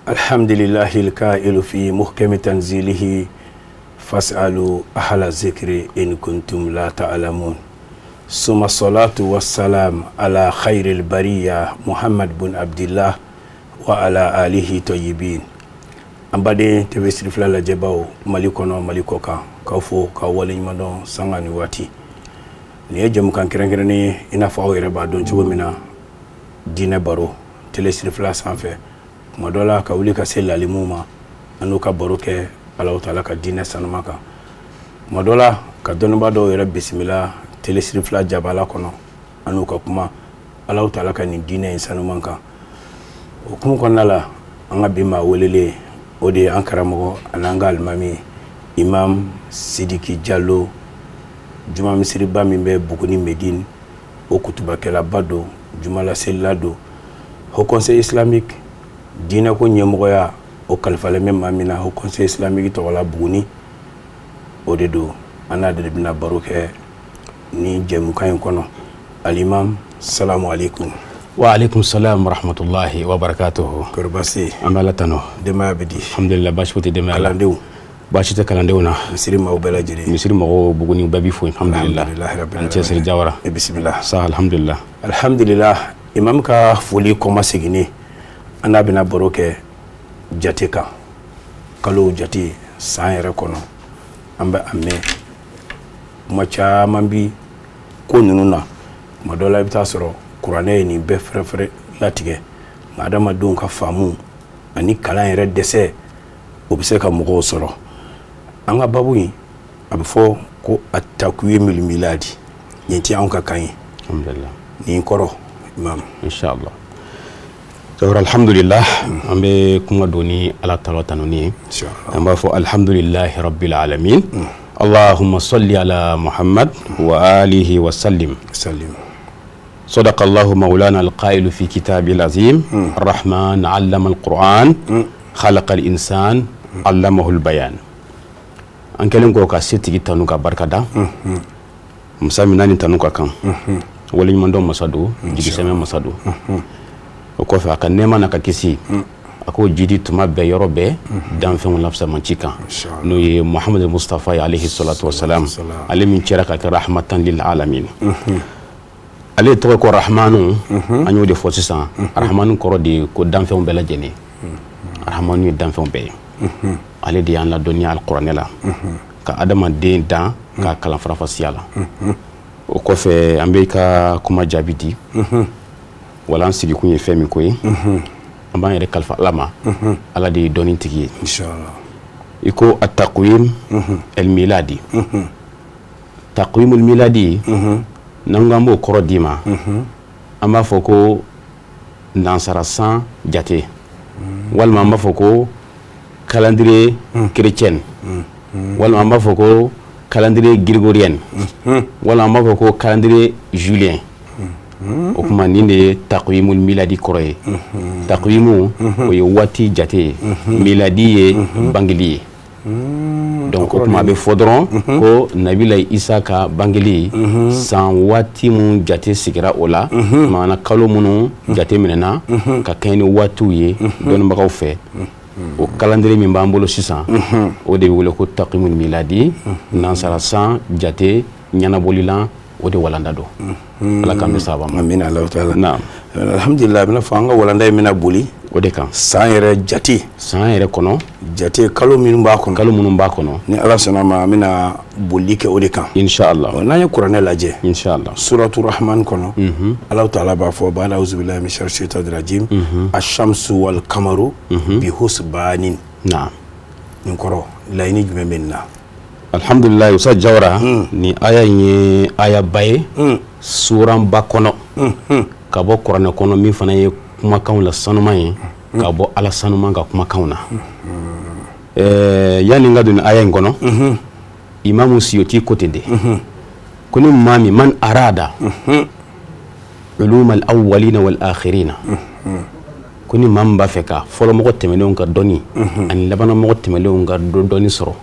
Alhamdulillahi alqa'ilu fi muhkami tanzilihi fas'alu ahla zikri in kuntum la ta'lamun. Summa salatu wassalam ala khairil bariya Muhammad bin Abdullah wa ala alihi tayyibin. An baden TV Sirifila lajɛbaw Mali kɔnɔ Mali kɔ kan, k'aw fo k'aw waleɲuman dɔn sanga ni waati. Nin ye jɛmukan kɛrɛnkɛrɛnnen ye, i n'a fɔ aw yɛrɛ b'a dɔn cogo min na, diinɛ baro Télé Sirifila sanfɛ. Tuma dɔ la ka wuli ka se lalimuw ma, an n'u ka baro kɛ Alahu taala ka diinɛ sanuma kan. Tuma dɔ la ka dɔnnibaa dɔw yɛrɛ bisimila Télé Sirifila jabala kɔnɔ, an n'u ka kuma Alahu taala ka nin diinɛ in sanuman kan. O hukumu kɔnɔna la, an ka bi maa welelen o de ye an karamɔgɔ ani an ka alimami Imam Sidiki Jalo, juma misiriba min bɛ Buguni Medine, o kutubakɛlaba don, jumalaselila don. Haut Conseil islamique diinɛko ɲɛmɔgɔya o kalifalen bɛ maa min na Haut Conseil islamique tɔgɔ la Buguni, o de don. An n'a de bɛna baro kɛ ni jɛmukan in kɔnɔ. Alimam, salamu aleykum. Wa aleykum salam wa rahmatulahi wa barakatuhu. Kɔri baasi? An bɛ Ala tanu. Denbaya bɛ di? Alhamdulillah, baasi foyi tɛ denbaya la. Kalandenw? Baasi tɛ kalandenw na. Misiri maaw bɛɛ lajɛlen. Misiri mɔgɔw Buguni bɛɛ b'i fo, alhamdulillah. Alhamdulillah rabbil An cɛsiri alamin. Jawara. E bisimila. Sa, alhamdulillah. Alhamdulillah, imam ka foli kɔmaseginni, an n'a bɛna baro kɛ jate kan, kalow jate san yɛrɛ kɔnɔ. An bɛ a mɛn kuma caman bi ko ninnu na. Tuma dɔ la i bɛ taa sɔrɔ kuranɛ ye nin bɛɛ fɛrɛfɛrɛ latigɛ, nka adamadenw ka faamu ani kalan yɛrɛ dɛsɛ, o bɛ se ka mɔgɔw sɔrɔ. An ka babu in a bɛ fɔ ko atakwimul miladi, nin tɛ anw ka kan ye. Alhamdulillah. Nin kɔrɔ imam. Inshallah. Jawara, alhamdulillah, an bɛ kuma don ni Ala taala tanuni ye. Inshallah. An b'a fɔ alhamdulillahi rabbil alamin. Allahumma salli ala Muhammad wa alihi wa sallim. Sallim. صدق الله مولانا القائل في كتابه العظيم الرحمن علم القرآن خلق الإنسان علمه البيان. An kɛlen kɔ ka setigi tanu ka barika da, masa min n'a ni tanu ka kan, waleɲumandɔn masa don, jigisɛmɛ masa don. O kɔfɛ a ka nɛɛma n'a ka kisi, a k'o jidi tuma bɛɛ yɔrɔ bɛɛ danfɛnw lafisamaci kan, n'o ye Muhamadu Mustafa ye alayhi salatu wasalam, ale min cɛra ka kɛ rahmatan lil alamin. Ale tɔgɔ ko Rahmanu, an y'o de fɔ sisan. Rahmanu kɔrɔ de ye ko danfɛnw bɛɛ lajɛlen. Rahmanu ye danfɛnw bɛɛ ye. Ale de y'an ladɔnniya alikuranɛ la, ka adamaden dan k'a kalan farafasiya la. O kɔfɛ an bɛ ka kuma jaabi di, wala an sigikun ye fɛn min ko ye, an b'an yɛrɛ kalifa Ala ma. Ala de ye dɔnni tigi ye. Inshallah. I ko atakwim el miladi. Takwimul miladi, n'an ko an b'o kɔrɔ d'i ma, an b'a fɔ ko nansara san jate, walima an b'a fɔ ko calendrier chrétien, walima an b'a fɔ ko calendrier grégorien, walima an b'a fɔ ko calendrier julien. O kuma nin de ye takwimul miladi kɔrɔ ye. Takwimu o ye waati jate ye, miladi ye bangeli ye. Donc o kuma a bɛ fɔ dɔrɔn ko Nabila Isa ka bangeli san waati mun jate sigira o la, maana kalo minnu jate minɛna ka kɛɲɛ ni waatiw ye dɔnnibagaw fɛ. O calendrier min b'an bolo sisan, o de bɛ wele ko takwimul miladi, nansara san jate ɲɛnabɔlilan, o de walanda don. Ala k'an bɛ sababa ma. Amina Alahu taala. Naam. Alhamdulillah, a bɛna fɔ an ka walanda in bɛna boli o de kan. San yɛrɛ jate. San yɛrɛ kɔnɔ. Jate kalo minnu b'a kɔnɔ. Kalo minnu b'a kɔnɔ. Ni Ala sɔnna ma, an bɛna boli kɛ o de kan. Inshallah. N'an ye kuranɛ lajɛ. Inshallah. Suratu Rahman kɔnɔ. Alahu taala b'a fɔ ba'da auzubillahi min sharri shaitanir rajim. Ash-shamsu wal qamaru bi husbanin. Naam. Nin kɔrɔ laɲini jumɛn bɛ nin na? Alhamdulillah, Ustaz Jawara, ni aya in ye aya ba ye, suranba kɔnɔ, ka bɔ kuranɛ kɔnɔ min fana ye kumakanw la sanuman ye, ka bɔ Ala sanuman ka kumakanw na. Yanni n ka don aya in kɔnɔ, Imamu Suyuti ko ten de. Ko ni maa min man arada ulum al-awwalina wal akhirina, ko ni maa min b'a fɛ ka fɔlɔmɔgɔ tɛmɛnenw ka dɔnni ani labanamɔgɔ tɛmɛnenw ka dɔnni sɔrɔ,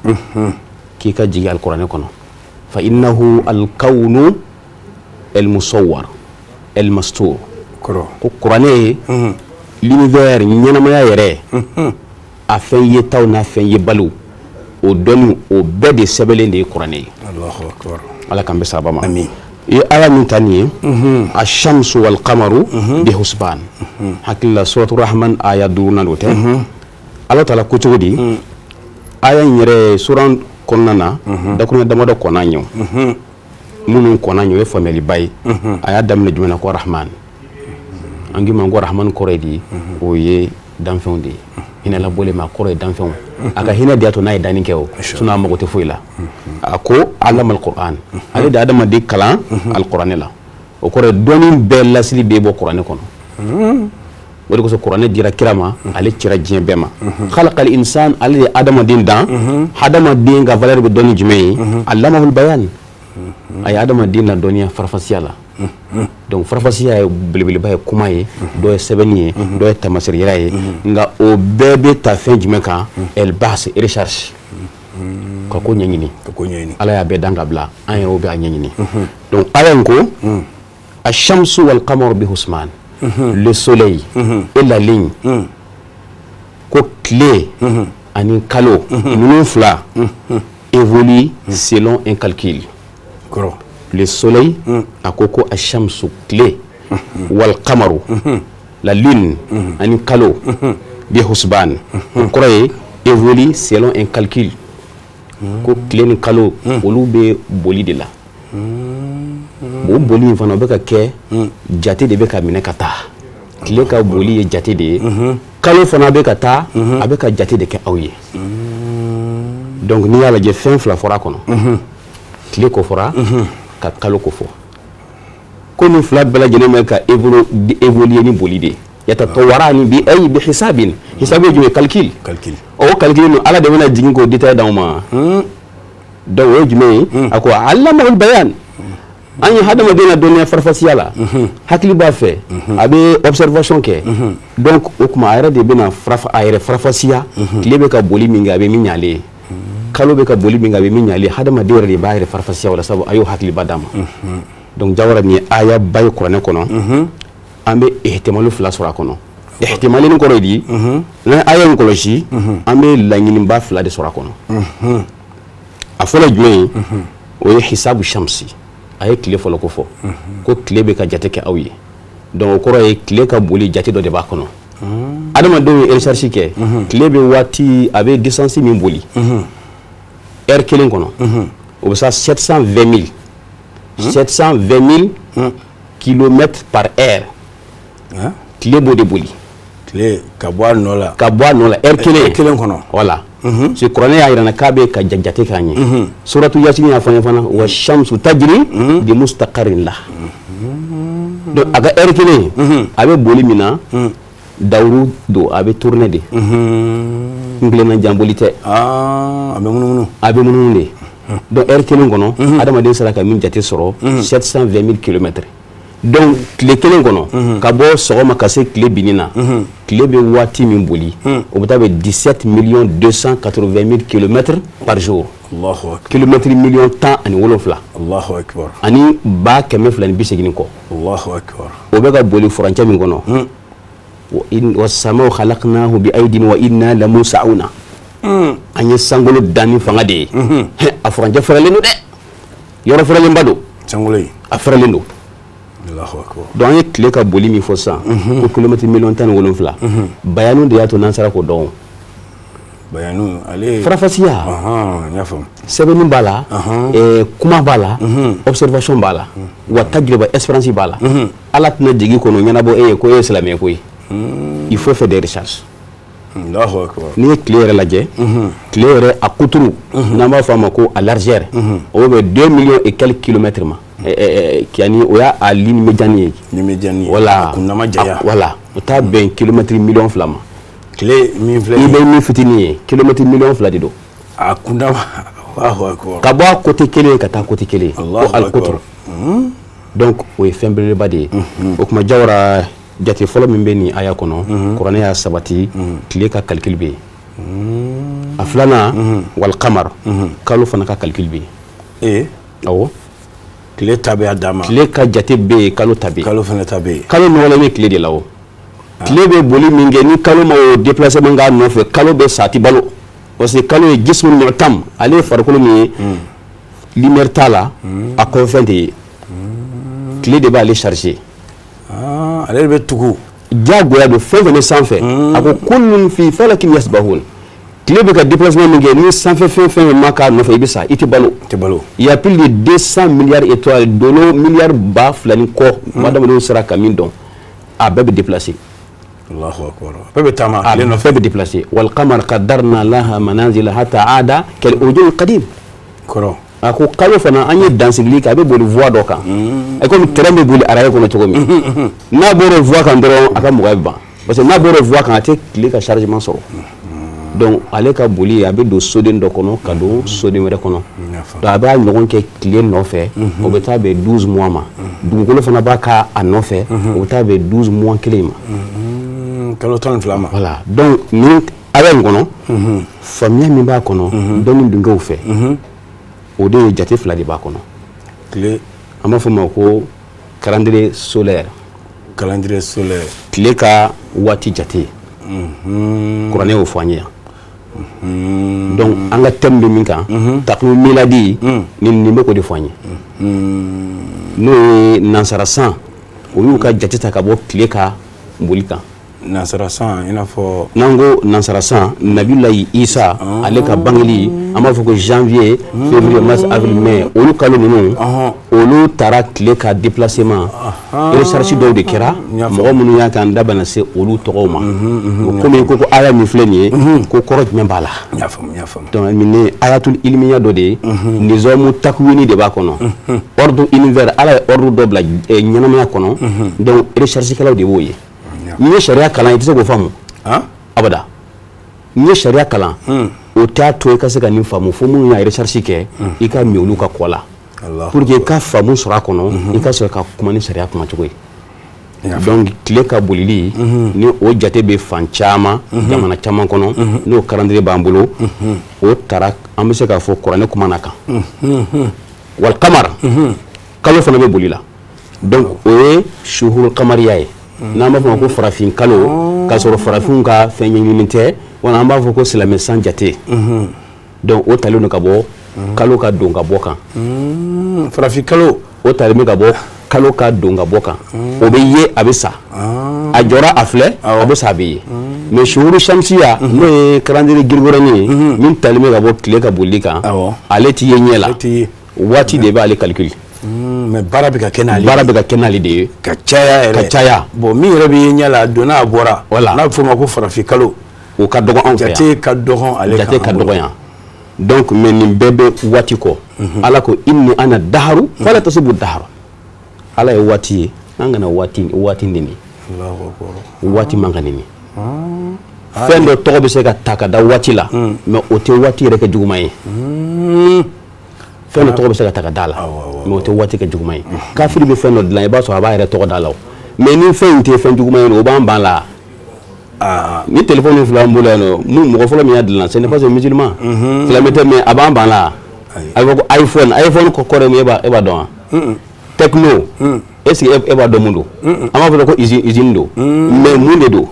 k'i ka jigin alikuranɛ kɔnɔ. Fa innahu alkawnu almusawwar almastur. Kɔrɔ. Ko kuranɛ ye L'univers ɲɛnamaya yɛrɛ a fɛn yetaw n'a fɛn yebaliw o dɔnni o bɛɛ de sɛbɛnlen de ye kuranɛ ye. Allahu akbar. Ala k'an bɛ sababa ma. Amin. I ye aya min ta nin ye, ashamsu wal qamaru bi husban, hakili la suratu rahman aya 5nan o tɛ. Ala taala ko cogo di aya in yɛrɛ suran kɔnɔna na, dakuruɲɛ damadɔ kɔnna ɲɛ o minnu kɔnna ɲɛ o ye faamuyaliba ye. A y'a daminɛ jumɛn na? Ko rahman. An k'i ma ko rahman kɔrɔ ye di? O ye danfɛnw de ye, hinɛ labɔlen ma, a kɔrɔ ye danfɛnw. A ka hinɛ de y'a to n'a ye danni kɛ o, sinon a mago tɛ foyi la. A ko alama alquran, ale de adamaden kalan alquranɛ la. O kɔrɔ ye dɔnni bɛɛ lasili bɛ bɔ kuranɛ kɔnɔ. O de kosɔn kuranɛ dira kira ma, ale cira diɲɛ bɛɛ ma. Khalaqal insan, ale de ye adamaden dan. Adamaden ka valeur bɛ dɔnni jumɛn ye? Allamahul bayan, a ye adamaden ladɔnniya farafasiya la. Donc farafasiya ye belebeleba ye, kuma ye, dɔ ye sɛbɛnni ye, dɔ ye taamasiyɛn ye. Nka o bɛɛ bɛ ta fɛn jumɛn kan? El bahs, recherche, ka ko ɲɛɲini. Ka ko ɲɛɲini. Ala y'a bɛɛ dan ka bila, an yɛrɛw bɛ a ɲɛɲini. Donc aya in ko ashamsu wal qamaru bi husman, le soleil et la lune, ko tile ani kalo ninnu fila évolue selon un calcul. Kɔrɔ. Le soleil, a ko ko ashamsu tile, wal qamaru la lune, ani kalo, bi husban, o kɔrɔ ye évolue selon un calcul. Ko tile ni kalo olu bɛ boli de la. O boli in fana o bɛ ka kɛ jate de bɛ ka minɛ ka taa. Tile ka boli ye jate de ye, kalo fana bɛ ka taa, a bɛ ka jate de kɛ aw ye. Donc n'i y'a lajɛ, fɛn fila fɔra a kɔnɔ. Tile ko fɔra, ka kalo ko fɔ. Ko nin fila bɛɛ lajɛlen bɛ ka évoluer ni boli de ye. Yatatawarani bi ay bi hisabin. Hisabu ye jumɛn ye? Calcul. Calcul. O calcul ninnu Ala de bɛna jigin k'o détail d'anw ma. Donc o ye jumɛn ye? A ko allamahul bayan, an ye hadamaden na dɔnniya farafasiya la. Hakili b'a fɛ, a bɛ observation kɛ. Donc o tuma a yɛrɛ de bɛna a yɛrɛ farafasiya. Tile bɛ ka boli min kɛ, a bɛ min ɲ'ale ye, kalo bɛ ka boli min kɛ, a bɛ min ɲ'ale ye. Hadamaden yɛrɛ de b'a yɛrɛ farafasiya o la, sabu a y'o hakiliba d'a ma. Donc Jawara, nin ye aya ba ye kuranɛ kɔnɔ. An bɛ ihtimalu fila sɔrɔ a kɔnɔ. Ihtimali nin kɔrɔ ye di? N'an ye aya in kɔlɔsi, an bɛ laɲiniba fila de sɔrɔ a kɔnɔ. A fɔlɔ ye jumɛn ye? O ye hisabu shamsi. A ye tile fɔlɔ ko fɔ, ko tile bɛ ka jate kɛ aw ye. Donc o kɔrɔ ye tile ka boli jate dɔ de b'a kɔnɔ. Adamadenw ye recherche kɛ, tile bɛ waati a bɛ distance min boli heure kelen kɔnɔ, o bɛ se 720 000 kilomètres par heure. Tile b'o de boli. Tile ka bɔ a nɔ la. Ka bɔ a nɔ la heure kelen. Heure kelen kɔnɔ. Voilà. C'est kuranɛ y'a jira n na k'a bɛ ka jate k'a ɲɛ. Suratu Yasin y'a fɔ an ye fana, wa shamsu tajri bi mustaqarrin lah. Donc a ka heure kelen, a bɛ boli min na, dawuru don, a bɛ tourner de. N tilenna janboli tɛ. A bɛ munumunu. A bɛ munumunu de. Donc heure kelen kɔnɔ, adamaden sera ka min jate sɔrɔ, 720 000 kilomètres. Donc tile kelen kɔnɔ, ka bɔ sɔgɔma ka se tile binni na, tile bɛ waati min boli, o bɛ taa bɛn 17 millions 280 mille kilomètres par jour. Allahu akbar. Kilomètre 17 000,000. Allahu akbar. Ani 280,000 kɔ. Allahu akbar. O bɛ ka boli furancɛ min kɔnɔ, wa in wasamaw khalaqnahu bi aydin wa inna lamusauna, an ye sankolo dan ni fanga de ye. A furancɛ fɛrɛlen don dɛ, yɔrɔ fɛrɛlenba don. Sankolo in. A fɛrɛlen don. Allahu akbar. Donc an ye tile ka boli min fɔ sisan, ko kilomètre 17 000,000, bayanu de y'a to n'an sera k'o dɔn. Bayanu ale. Farafasiya. N y'a faamu. Sɛbɛnni b'a la, kuma b'a la, observation b'a la, wa tajriba, expérience b'a la. Ala tɛna jigin kɔnɔ ɲɛnabɔ e ye ko e ye silamɛ ye koyi. Il faut faire des recherches. Allahu akbar. N'i ye tile yɛrɛ lajɛ, tile yɛrɛ a kuturu, n'an b'a fɔ a ma ko a largeur, o bɛ 2 millions et quelques kilomètres ma. Yani o y'a a ligne médiane ye. Ligne médiane ye. Voilà. A kundama janya. Voilà, o t'a bɛn kilomètre 2 millions ma. Tile min filɛ. I bɛ min fitinin ye, kilomètre 2 millions de don. A kundama, Allahu akbar. Ka bɔ a côté kelen ka taa côté kelen. Allahu ko al akbar. kuturu. Donc o ye fɛn belebeleba de ye. O tuma Jawara, jate fɔlɔ min bɛ nin aya kɔnɔ, kuranɛ y'a sabati, tile ka calcul bɛ yen. A filanan, wal qamar, kalo fana ka calcul bɛ yen. Ee. Awɔ. Tile ta bɛ a dan ma. Tile ka jate bɛ yen, kalo ta bɛ yen. Kalo fana ta bɛ yen. Kalo nɔgɔlen bɛ tile de la o. Tile bɛ boli min kɛ ni kalo ma o déplacement k'a nɔfɛ, kalo bɛ sa, a ti balo, parce que kalo ye jismu mu'tam, ale ye farikolo min ye, lumière t'a la, a kɔfɛn tɛ ye. Tile de b'ale charger. Ale de bɛ tugu. Diyagoya don, fɛn fɛn bɛ sanfɛ. A ko kullun fi falakin yasbahun. Tile bɛ ka déplacement min kɛ, ni sanfɛ fɛn fɛn ma k'a nɔfɛ, i bɛ sa, i tɛ balo. I tɛ balo. Il y a plus de 200 milliards étoiles, dolo milliards 2000 ni kɔ, adamadenw sera ka min dɔn, a bɛɛ bɛ déplacer. Allahu akbar. Bɛɛ bɛ taama ale nɔfɛ, bɛ déplacer. Wal qamar qaddarna laha manazila hatta aada kal urjun qadim. Kɔrɔ. A ko kalo fana an ye dansigili kɛ, a bɛ boli voie dɔ kan. A komi train bɛ boli araye kɔnɔ cogo min. N'a bɔra voie kan dɔrɔn, a ka mɔgɔya bɛ ban. Parce que n'a bɔra voie kan, a tɛ tile ka chargement sɔrɔ. Donc ale ka boli, a bɛ don soden dɔ kɔnɔ ka don soden wɛrɛ kɔnɔ. Donc a b'a ɲɔgɔn kɛ tile nɔfɛ, o bɛ taa bɛn 12 mois ma. Dugukolo fana b'a ka a nɔfɛ, o bɛ taa bɛn 12 mois kelen ma. Kalo 12 ma. Voilà. Donc nin aya in kɔnɔ, faamuya min b'a kɔnɔ, dɔnni dunkew fɛ, o de ye jate fila de b'a kɔnɔ. Tile. An b'a fɔ o ma ko calendrier solaire. Calendrier solaire. Tile ka waati jate. Kuranɛ y'o fɔ an ye yan. Donc an ka thème bɛ min kan, takwimu miladi, nin bɛ k'o de fɔ an ye. N'o ye nansara san, o y'u ka jate ta ka bɔ tile ka boli kan. Nansara san, i n'a fɔ. N'an ko nansara san, Nabilayi Isa, ale ka bangeli, an b'a fɔ ko janvier, février, mars, avril, mai, olu kalo ninnu, olu taara tile ka déplacement. Recherche dɔw de kɛra, mɔgɔ minnu y'a kɛ, an da bɛna se olu tɔgɔw ma. Komi ko aya min filɛ nin ye, ko kɔrɔ jumɛn b'a la? N y'a faamu, n y'a faamu. Donc nin ye ayatul ilmiya dɔ de ye, nizamu takwini de b'a kɔnɔ. Ordre univers, Ala ye ordre dɔ bila ɲɛnamaya kɔnɔ, donc recherche kɛlaw de b'o ye. N'i ye sariya kalan, i tɛ se k'o faamu. Abada. N'i ye sariya kalan, o t'a to i ka se ka nin faamu, fo minnu y'a recherche kɛ, i ka min olu ka kɔ la. Pour que i ka faamu sɔrɔ a kɔnɔ, i ka sɔrɔ ka kuma ni sariya kumacogo ye. Donc tile ka bolili, ni o jate bɛ fan caman, jamana caman kɔnɔ, n'o calendrier b'an bolo, o taara, an bɛ se k'a fɔ kuranɛ kumana kan. Wal qamar, kalo fana bɛ boli la. Donc o ye shuhuru kamariya ye. N'an b'a fɔ ma ko farafin kalo, k'a sɔrɔ farafinw ka fɛn ɲɛɲini tɛ, wala an b'a fɔ ko silamɛ san jate. Donc o talen don ka bɔ kalo ka don ka bɔ kan. Farafin kalo. O talen bɛ ka bɔ kalo ka don ka bɔ kan. O bɛ ye, a bɛ sa. A jɔra, a filɛ, a bɛ sa, a bɛ ye. Mais shuhuru shamsiya, n'o ye calendrier grégorien ye, min talen bɛ ka bɔ tile ka boli kan, ale ti ye ɲɛ la. Waati de b'ale calcul. Mais baara bɛ ka kɛ n'ale. Baara bɛ ka kɛ n'ale de ye. Ka caya yɛrɛ. Ka caya. Bon min yɛrɛ bɛ ye ɲɛ la, a donna a bɔra. Voilà. N'a bɛ f'o ma ko farafin kalo. O ka dɔgɔ anw fɛ yan. Jate ka dɔgɔ ale kan. Jate ka dɔgɔ yan. Donc mais nin bɛɛ bɛ waati kɔ. Ala ko inni ana daharu fala tasubu daharu. Ala ye waati ye, an kana waati neni. Allahu akbar. Waati man ka neni. Fɛn dɔ tɔgɔ bɛ se ka ta ka da waati la, mais o tɛ waati yɛrɛ kɛ juguman ye. Fɛn dɔ tɔgɔ bɛ se ka ta ka da la, mais o tɛ waati kɛ juguman ye. Kafiri bɛ fɛn dɔ dilan, i b'a sɔrɔ a b'a yɛrɛ tɔgɔ da la o. Mais ni fɛn in tɛ fɛn juguman ye, o b'an ban la. Ni téléphone filɛ an bolo yan nɔ, mun mɔgɔ fɔlɔ min y'a dilan, ce n'est pas un musulman. Silamɛ tɛ, mais a b'an ban la. A bɛ fɔ ko iPhone, iPhone kɔrɔ ye mun ye, e b'a dɔn wa? Techno, est-ce que e b'a dɔn mun don? An b'a fɔ ko usine don, mais mun de don?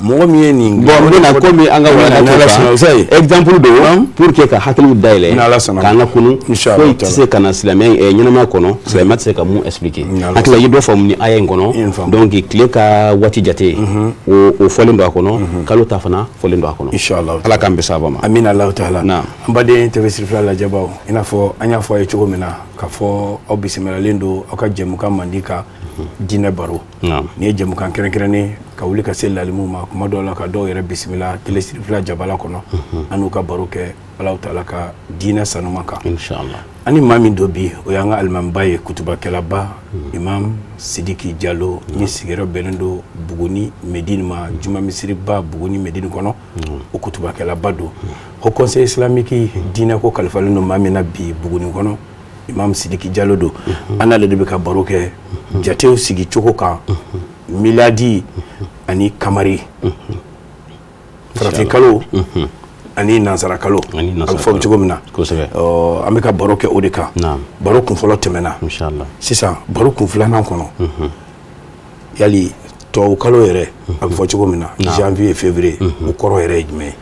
Mɔgɔ min ye nin. Bon n bɛna komi an ka walanda kan, exemple don pour que ka hakiliw dayɛlɛ, k'an ka kunu, foyi tɛ se ka na silamɛ ɲɛnamaya kɔnɔ, silamɛya tɛ se ka mun expliquer. Hakili la i ye dɔ faamu ni aya in kɔnɔ, donc tile ka waati jate, o fɔlen don a kɔnɔ, kalo ta fana fɔlen don a kɔnɔ. Inchallah. Ala k'an bɛn sababa ma. Amina Alahu taala. An baden TV Sirifila lajɛbaw, i n'a fɔ an y'a fɔ a ye cogo min na, k'a fɔ aw bisimilalen don aw ka jɛmukan mandi ka diinɛ baro. Nin ye jɛmukan kɛrɛnkɛrɛnnen ka wuli ka se lalimu ma, kuma dɔw la ka dɔw yɛrɛ bisimila télé Sirifila jabala kɔnɔ, an n'u ka baro kɛ Alahu taala ka diinɛ sanuman kan. Inchallah. Ani maa min don bi, o y'an ka alimamiba ye, kutubakɛlaba Imam Sidiki Jalo, ni sigiyɔrɔ bɛnnen don Buguni Medine ma, juma misiriba Buguni Medine kɔnɔ, o kutubakɛlaba don. Haut Conseil islamique diinɛ ko kalifalen don maa min na bi Buguni kɔnɔ, Imam Sidiki Jalo don. An n'ale de bɛ ka baro kɛ jatew sigi cogo kan, miladi ani kamari, farafin kalo ani nansara kalo, a bɛ fɔ cogo min na. An bɛ ka baro kɛ o de kan. Baro kun fɔlɔ tɛmɛna. Sisan baro kun filanan kɔnɔ, Yali tubabu kalo yɛrɛ a bɛ fɔ cogo min na janvier février o kɔrɔ yɛrɛ ye jumɛn ye?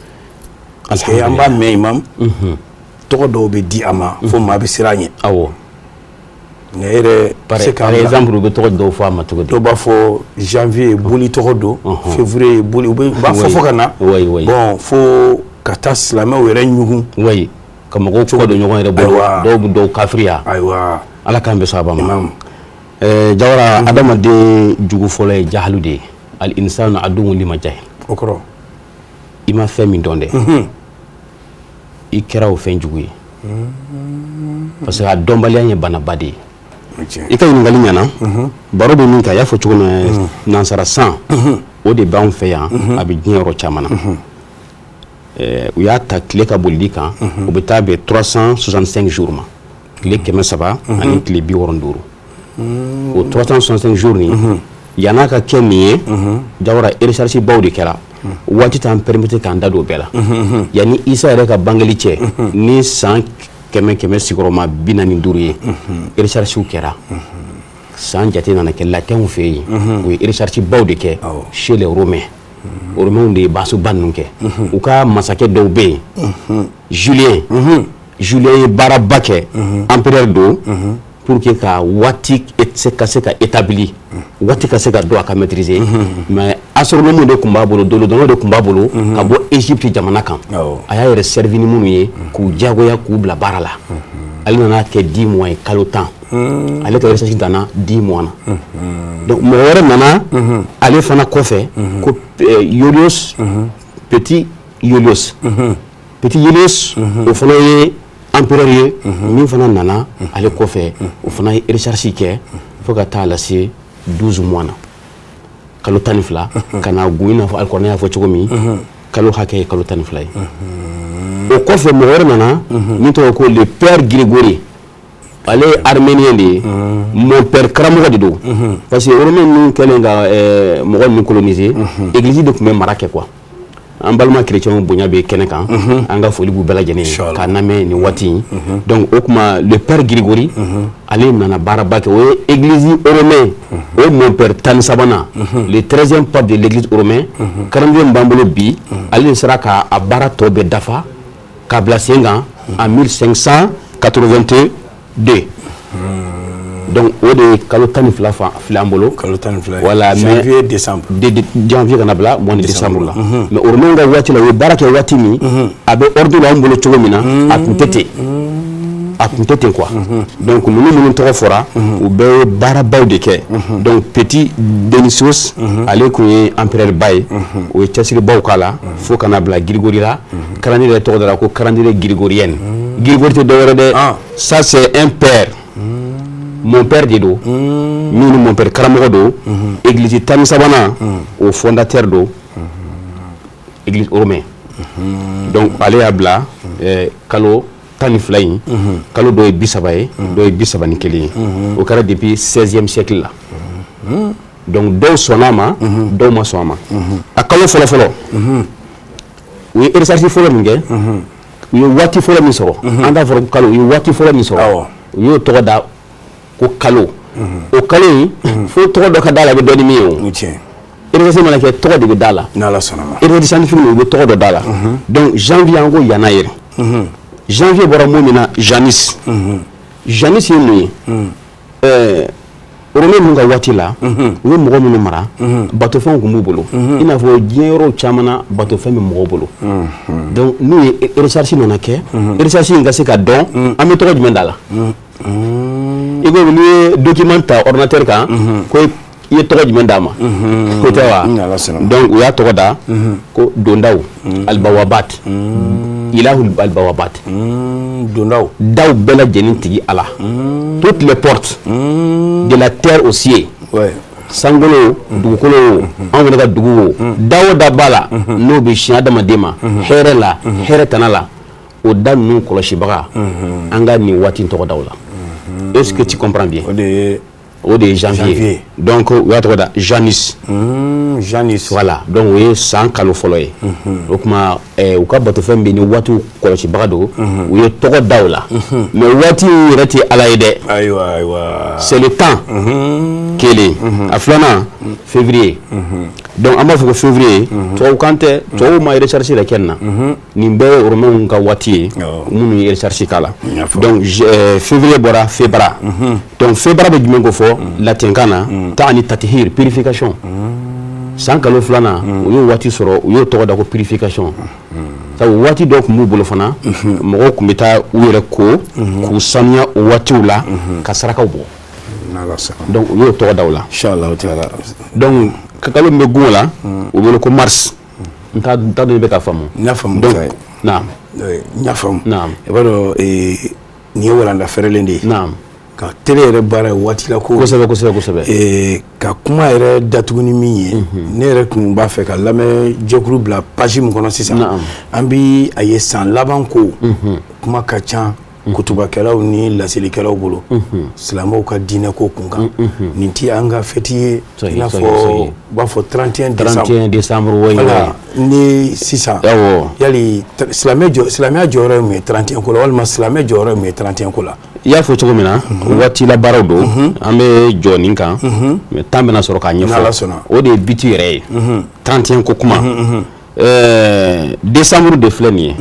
Parce que an b'a mɛn imam, tɔgɔ dɔw bɛ di a ma fo maa bɛ siran a ɲɛ. Awɔ. Nka e yɛrɛ se k'an. Par exemple u bɛ tɔgɔ dɔw fɔ a ma cogo di? Dɔw b'a fɔ janvier boli tɔgɔ don, février boli, u b'a fɔ fo ka na. Bon fo ka taa silamɛw yɛrɛ ɲugun. Oui. Ka mɔgɔw kɔ don ɲɔgɔn yɛrɛ bolo, dɔw bɛ dɔw kafiriya. Ayiwa. Ala k'an bɛn sababa ma. Jawara, adamaden jugu fɔlɔ ye jahalu de ye. Al insanu aduwwun lima jahil. O kɔrɔ? I ma fɛn min dɔn dɛ, i kɛra o fɛn jugu ye. Parce que a dɔnbaliya ye banaba de ye. I ka ɲininkali ɲɛna, baro bɛ min kan, i y'a fɔ cogo min na, nansara san o de b'anw fɛ yan, a bɛ diɲɛ yɔrɔ caman na. U y'a ta tile ka bolili kan, u bɛ taa bɛn 365 jours ma, tile 365. O 365 jours nin, yann'a ka kɛ nin ye, Jawara, recherche baw de kɛra. Waati t'an permettre k'an da don o bɛɛ la. Yanni Isa yɛrɛ ka bangeli cɛ, ni san 145 ye, recherche kɛra. San jate nana kɛ latinw fɛ yen, u ye recherche baw de kɛ chez les Romains. Romains de ye baasuba ninnu kɛ. U ka masakɛ dɔw bɛ yen, Julien. Julien ye baaraba kɛ, empereur don, pour que ka waati ka se ka établi, waati ka se ka don a ka maîtriser. Mais astronome de tun b'a bolo, dolodɔnnaw de tun b'a bolo ka bɔ Égypte jamana kan. A y'a yɛrɛ servi ni minnu ye k'u diyagoya k'u bila baara la. Ale nana kɛ 10 mois ye, kalo 10. Ale ka recherche danna 10 mois na. Donc mɔgɔ wɛrɛ nana ale fana kɔfɛ ko Iulius, Petit Iulius. Petit Iulius o fana ye empereur ye min fana nana ale kɔfɛ, o fana ye recherche kɛ fo ka taa lase 12 mois na, kalo 12, ka na gun i n'a fɔ Alikuranɛ y'a fɔ cogo min, kalo hakɛ ye kalo 12 ye. O kɔfɛ mɔgɔ wɛrɛ nana min tɔgɔ ko le père Grégory, ale ye arménien de ye, mon père karamɔgɔ de don. Parce que romain ninnu kɛlen ka mɔgɔ ninnu coloniser, église de tun bɛ mara kɛ quoi. An balima chrétiens bonya bɛ kɛnɛ kan, an ka foli b'u bɛɛ lajɛlen ye k'a lamɛn nin waati in. Donc o tuma le père Grégory, ale nana baaraba kɛ, o ye église romain, o ye mon père 13nan, le 13e pape de l'église romain. Calendrier min b'an bolo bi, ale de sera k'a baara tɔ bɛɛ dafa k'a bila sen kan en 1582. Donc o de ye kalo 12 filɛ an bolo. Kalo 12. Voilà, mais janvier décembre. Janvier kana bila mois de décembre la. Mais romain ka waati la, u ye baara kɛ waati min, a bɛ ordre la anw bolo cogo min na, a tun tɛ ten. A tun tɛ ten quoi. Donc ninnu tɔgɔ fɔra, u bɛɛ ye baarabaw de kɛ. Donc Petit Dionysius, ale tun ye empereur ba ye, o ye cɛsiribaw k'a la fo ka na bila Grégory la. Calendrier yɛrɛ tɔgɔ dara ko calendrier grégorien. Grégory tɛ dɔwɛrɛ dɛ. Ça c'est un père. Mon père de don, min ni mon père karamɔgɔ don, église 13nan o fondateur don, église romaine. Donc ale y'a bila kalo 12 in, kalo dɔ ye 30 ye, dɔ ye 31 ye. O kɛra depuis 16e siècle la. Donc dɔw sɔnna a ma, dɔw ma sɔn a ma. A kalo fɔlɔ fɔlɔ, u ye recherche fɔlɔ min kɛ, u ye waati fɔlɔ min sɔrɔ, an t'a fɔ ko kalo, u ye waati fɔlɔ min sɔrɔ, u y'o tɔgɔ da ko kalo. O kalo in, fo tɔgɔ dɔ ka d'a la, a bɛ dɔn ni min ye o. Recherche mana kɛ, tɔgɔ de bɛ d'a la. N'Ala sɔnna ma. Recherche scientifique u bɛ tɔgɔ dɔ d'a la. Donc janvier, an ko yanayɛrɛ. Janvier bɔra mun min na, Janus. Janus ye mun ye? Romain ninnu ka waati la, u ye mɔgɔ minnu mara, batofɛnw tun b'u bolo. I n'a fɔ diɲɛ yɔrɔw caman na, batofɛn bɛ mɔgɔw bolo. Donc n'u ye recherche nana kɛ, recherche in ka se ka dɔn, an bɛ tɔgɔ jumɛn d'a la? I ko n'i ye document ta ordinateur kan, ko i ye tɔgɔ jumɛn d'a ma? Ko tɛ wa? Donc u y'a tɔgɔ da ko dondaw, albawabat, ilahul albawabat. Dondaw. Daw bɛɛ lajɛlen tigi Ala. Toutes les portes de la terre au ciel. Sankolo, dugukolo, anw fana ka dugu wo, da o da b'a la, n'o bɛ sin adamaden ma, hɛrɛ la, hɛrɛ tana la, o da ninnu kɔlɔsibaga, an ka nin waati in tɔgɔ da o la. Est-ce que tu comprends bien? O de ye janvier. Donc u y'a tɔgɔ da Janus. Janus. Voilà, donc o ye san kalo fɔlɔ ye. O tuma u ka batofɛn bɛ ni waatiw kɔlɔsibaga don, u ye tɔgɔ da o la. Mais waati in yɛrɛ tɛ Ala ye dɛ. Ayiwa ayiwa. C'est le temps. Kelen a filanan février. Donc an b'a fɔ ko février tubabukan tɛ, tubabuw ma recherche yɛrɛ kɛ nin na. Nin bɛɛ ye romains ka waati ye minnu ye recherche k'a la. Donc février bɔra febra. Donc febra bɛ jumɛn ko fɔ latinkan na? Taani tatihir, purification. San kalo filanan u y'o waati sɔrɔ, u y'o tɔgɔ da ko purification. Sabu waati dɔw tun b'u bolo fana, mɔgɔw tun bɛ taa u yɛrɛ ko k'u sanuya o waatiw la ka sarakaw bɔ. Donc u y'o tɔgɔ da o la. Donc kalo min bɛ gun o la, o bɛ wele ko mars. N t'a dɔn i bɛ ka faamu. N y'a faamu. Donc naam. N y'a faamu. Naam. I b'a dɔn nin ye walanda fɛrɛlen de ye. Naam. Ka télé yɛrɛ baara ye waati la ko. Kosɛbɛ kosɛbɛ kosɛbɛ. Ka kuma yɛrɛ datugu ni min ye, ne yɛrɛ tun b'a fɛ ka lamɛnjɛkulu bila page min kɔnɔ sisan. An bi a ye san laban ko kuma ka ca kutubakɛlaw ni laselikɛlaw bolo silamɛw ka diinɛ ko kun kan. Nin ti an ka fête ye i n'a fɔ u b'a fɔ 31 décembre. 31 décembre oui. Voilà ni sisan. Awɔ. Yali silamɛya jɔyɔrɔ ye mun ye 31 ko la, walima silamɛ jɔyɔrɔ ye mun ye 31 ko la? I y'a fɔ cogo min na, waati la baaraw don, an bɛ jɔ nin kan, mais temps bɛna sɔrɔ k'a ɲɛfɔ. O de ye but yɛrɛ ye. 31 ko kuma. Décembre de filɛ nin ye.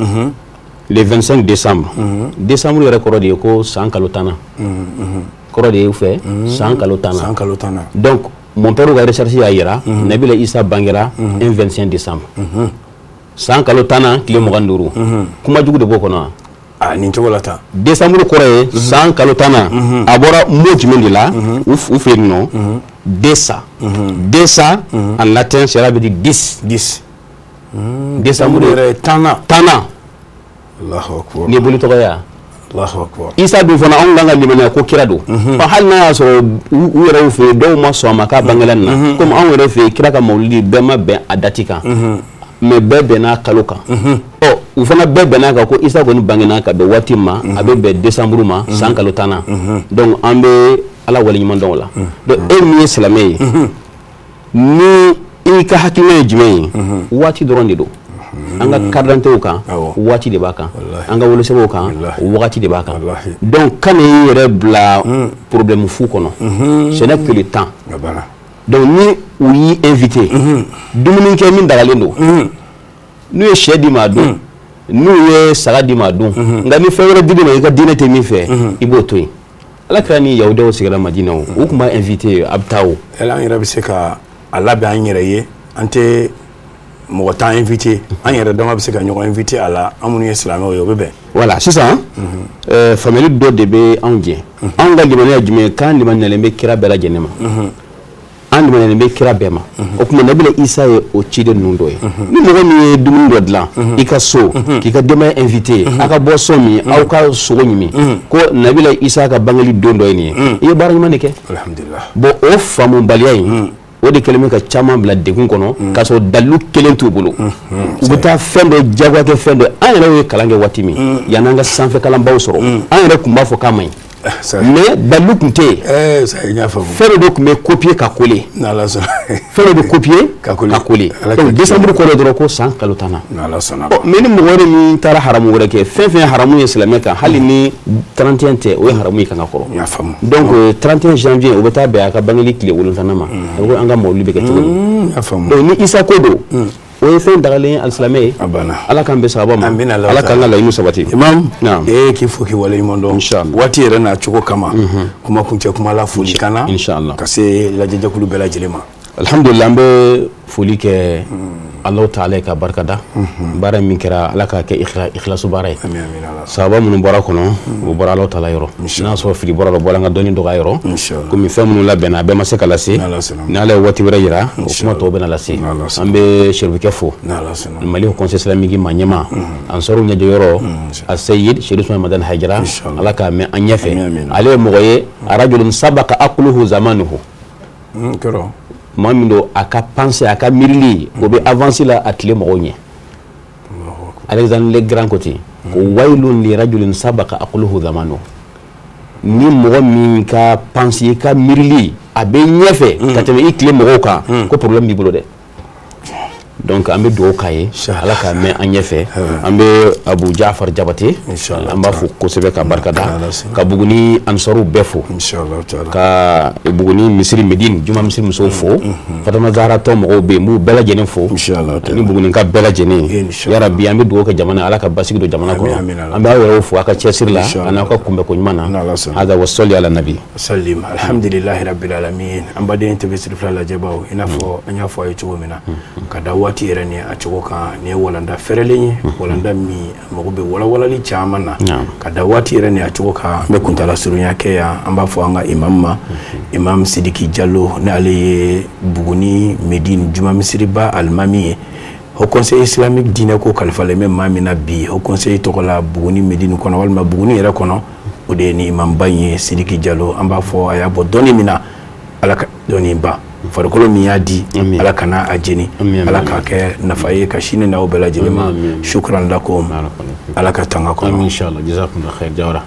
Le 25 décembre. Décembre yɛrɛ kɔrɔ de ye ko san kalo tan na. Kɔrɔ de ye u fɛ san kalo tan na. San kalo tan na. Donc mon père ka recherche y'a yira, Nabila Isa bangera un 25 décembre. San kalo tan na tile 25. Kuma jugu de b'o kɔnɔ wa? Ah, nin cogo la tan. Décembre kɔrɔ ye san kalo tan na. A bɔra mot jumɛn de la u fɛ yen nɔ? Desa. Desa en latin cela veut dire 10. 10. Décembre yɛrɛ ye tan na. Tan na. Allahu akbar. Nin ye boli tɔgɔ ye wa? Allahu akbar. Isa dun fana anw kan ka limaniya ko kira don. Hali n'a y'a sɔrɔ u yɛrɛ fɛ yen dɔw ma sɔn a ma k'a bangela nin na. Komi anw yɛrɛ fɛ yen kira ka mawulidi bɛɛ ma bɛn a dati kan. Mais bɛɛ bɛnna kalo kan. Ɔ u fana bɛɛ bɛnna kan ko Isa kɔni bangena ka bɛn waati ma, a bɛ bɛn décembre ma san kalo tan na. Donc an bɛ Ala waleɲuman dɔn o la. Donc e min ye silamɛ ye, ni i ka hakilina ye jumɛn ye, waati dɔrɔn de don. An ka carte d'identité kan waati de b'a kan, an ka wolosɛbɛnw kan wagati de b'a kan. Donc kana i yɛrɛ bila problème fu kɔnɔ. Ce n'est que le temps. Donc ni u y'i invité, dumuni kɛ min dagalen don, n'u ye sɛ d'i ma a dun, n'u ye saga d'i ma a dun, nka ni fɛn wɛrɛ dir'i ma i ka diinɛ tɛ min fɛ, i b'o to yen. Ala kɛra ni yahudiyaw sigira Madina o, u tun b'a invité a bɛ taa o. Yala an yɛrɛ bɛ se ka a labɛn an yɛrɛ ye, an tɛ mɔgɔ t'an invité, an yɛrɛ dama bɛ se ka ɲɔgɔn invité a la, an minnu ye silamɛw ye o bɛ bɛn. Voilà sisan faamuyali dɔ de bɛ anw jɛ. Anw ka limaniya jumɛn ye? K'an limaniyalen bɛ kira bɛɛ lajɛlen ma. An limaniyalen bɛ kira bɛɛ ma. O tuma Nabila Isa ye o ciden ninnu dɔ ye. Ni mɔgɔ min ye dumuni dɔ dilan i ka so k'i ka denbaya invité, aw ka boisson min, aw ka sogo ɲimi, ko Nabila Isa ka bangeli don dɔ ye nin ye, i ye baara ɲuman de kɛ. Alhamdulillah. Bon o faamubaliya in, o de kɛlen bɛ ka caman bila degun kɔnɔ, k'a sɔrɔ dalilu kelen t'u bolo. U bɛ taa fɛn dɔ jagoya kɛ fɛn dɔ. An yɛrɛ ye kalan kɛ waati min, yan'an ka sanfɛ kalanbaw sɔrɔ, an yɛrɛ tun b'a fɔ k'a man ɲi. Mais dalilu tun tɛ yen. Fɛn dɔ tun bɛ copier ka coller. Fɛn dɔ bɛ copier ka coller. Donc décembre kɔrɔ dɔrɔn ko san kalo tan na. Mais ni mɔgɔ wɛrɛ min taara haramu wɛrɛ kɛ, fɛn fɛn ye haramu ye silamɛ kan, hali ni 31 tɛ, o ye haramu ye kan ka kɔrɔ. Donc 31 janvier o bɛ taa bɛn a ka bangeli tile 7 ma. A ko an ka mawuludi bɛ kɛ cogo di? Donc ni Isa ko don, o ye fɛn dagalen ye alisilamɛ ye. Ala k'an bɛn sababa ma. Ala k'an ka laɲiniw sabati. Imam, e k'i fo k'i waleɲuman dɔn. Waati yɛrɛ n'a cogo kama, kuma kuncɛ kuma la foli kan na ka se lajɛjɛkulu bɛɛ lajɛlen ma. Alhamdulillah, an bɛ foli kɛ Alahu taala ka barika da. Baara min kɛra Ala k'a kɛ ikhlasu baara ye. Sababa minnu bɔra kɔnɔ, o bɔra Alahu taala yɔrɔ. N'a sɔrɔ fili bɔra la, o bɔra an ka dɔnni dɔgɔya yɔrɔ. Komi fɛn minnu labɛnna a bɛɛ ma se ka lase. Ni Ala ye waati wɛrɛ yira, o kuma tɔw bɛna lase. An bɛ Serifukɛ fo, Mali Conseil islamique maa ɲɛmaa, Ansaru ɲɛjɔyɔrɔ, Aseyid Cherif Usman Madani Hayidara, Ala k'a mɛn an ɲɛfɛ. Ale ye mɔgɔ ye, arajulun sabaka akuluhu zamanuhu. Maa min don a ka pensée, a ka miirili, o bɛ avance la a tile mɔgɔw ɲɛ. Alexandre le Grand ko ten, ko waylun li rajulin sabaka aqluhu zamanu. Ni mɔgɔ min ka pensée, i ka miirili, a bɛ ɲɛfɛ ka tɛmɛ i tile mɔgɔw kan, ko problème b'i bolo dɛ. Donc an bɛ dugawu k'a ye, Ala k'a mɛn an ɲɛfɛ. An bɛ Abu Jafar Jabate, an b'a fo kosɛbɛ ka barika da, ka Buguni ansaru bɛɛ fo, ka Buguni misiri Medine juma misiri musow fo, Fatama Zahara tɔn mɔgɔw bɛ yen, n b'u bɛɛ lajɛlen fo, ani Buguni ka bɛɛ lajɛlen. Yarabi an bɛ dugawu kɛ jamana, Ala ka basigi don jamana kɔnɔ. An b'aw yɛrɛw fo aw ka cɛsiri la ani aw ka kunbɛko ɲuman na. Hada wa sɔli ala nabi salim. Alhamdulilahi rabbil alamin. An baden TV Siri Fila lajɛbaw, i n'a fɔ an y'a fɔ a ye cogo min na, ka da waati yɛrɛ ni a cogo kan, nin ye walanda fɛrɛlen ye, walanda min mago bɛ walawalali caman na. Ka da waati yɛrɛ ni a cogo kan, an bɛ kuntala surunya kɛ yan. An b'a fɔ an ka imam ma, Imam Sidiki Jalo, ni ale ye Buguni Medine juma misiriba alimami ye. Haut Conseil islamique diinɛ ko kalifalen bɛ maa min na bi Haut Conseil tɔgɔ la Buguni Medine kɔnɔ walima Buguni yɛrɛ kɔnɔ, o de ye ni imamba in ye, Sidiki Jalo. An b'a fɔ a y'a bɔ dɔnni min na, Ala ka dɔnni ban, farikolo min y'a di, Ala kana a jeni, Ala k'a kɛ nafa ye ka sini n'aw bɛɛ lajɛlen ma. Shukran lakum, Ala ka tanga kɔnɔ. Inshallah, jazakumullah khair. Jawara.